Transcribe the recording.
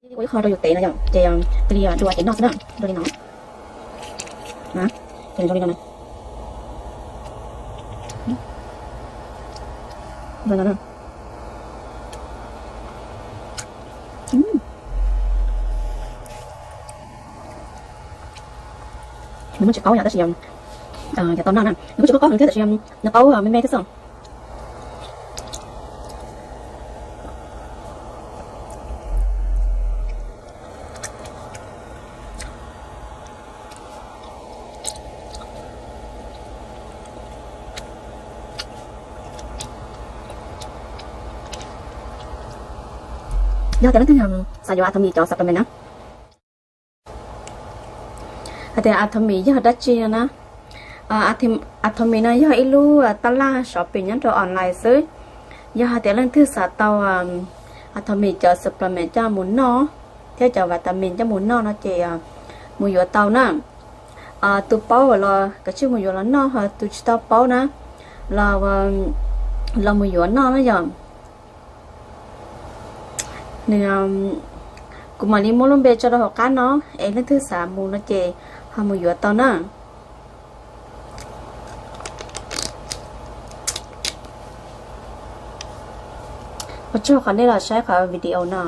Ua ib qho rau yus tev no yom, ces cia li dua ces noj xwb na, dua li no. Ces zoo li no na. Zoo no na. Nws muaj tsis qaub yom, tab sis yog cov tau noj na, nws kuj tsis qaub qaub heev thiab, tab sis nws qaub me me thiab xwb. Yog tias leej twg xav yuav Atomy cov supplement na, hais tias Atomy yog dab tsi no na? Atomy no yog ib lub tab laj shopping nyob rau online xwb. Yog hais tias leej twg xav tau Atomy cov supplement coj mus noj thiab cov vitamin coj mus noj no ces mus yuav tau na. Tus paub los kav tsij mus yuav los noj, ho tus tsis tau paub na los, los mus yuav noj na yom. Nws, kuv mam li muab lub npe tso rau hauv qab no, es leej twg xav mus no ces ho mus yuav tau na. Ua tsaug qhov nej los saib qhov video no.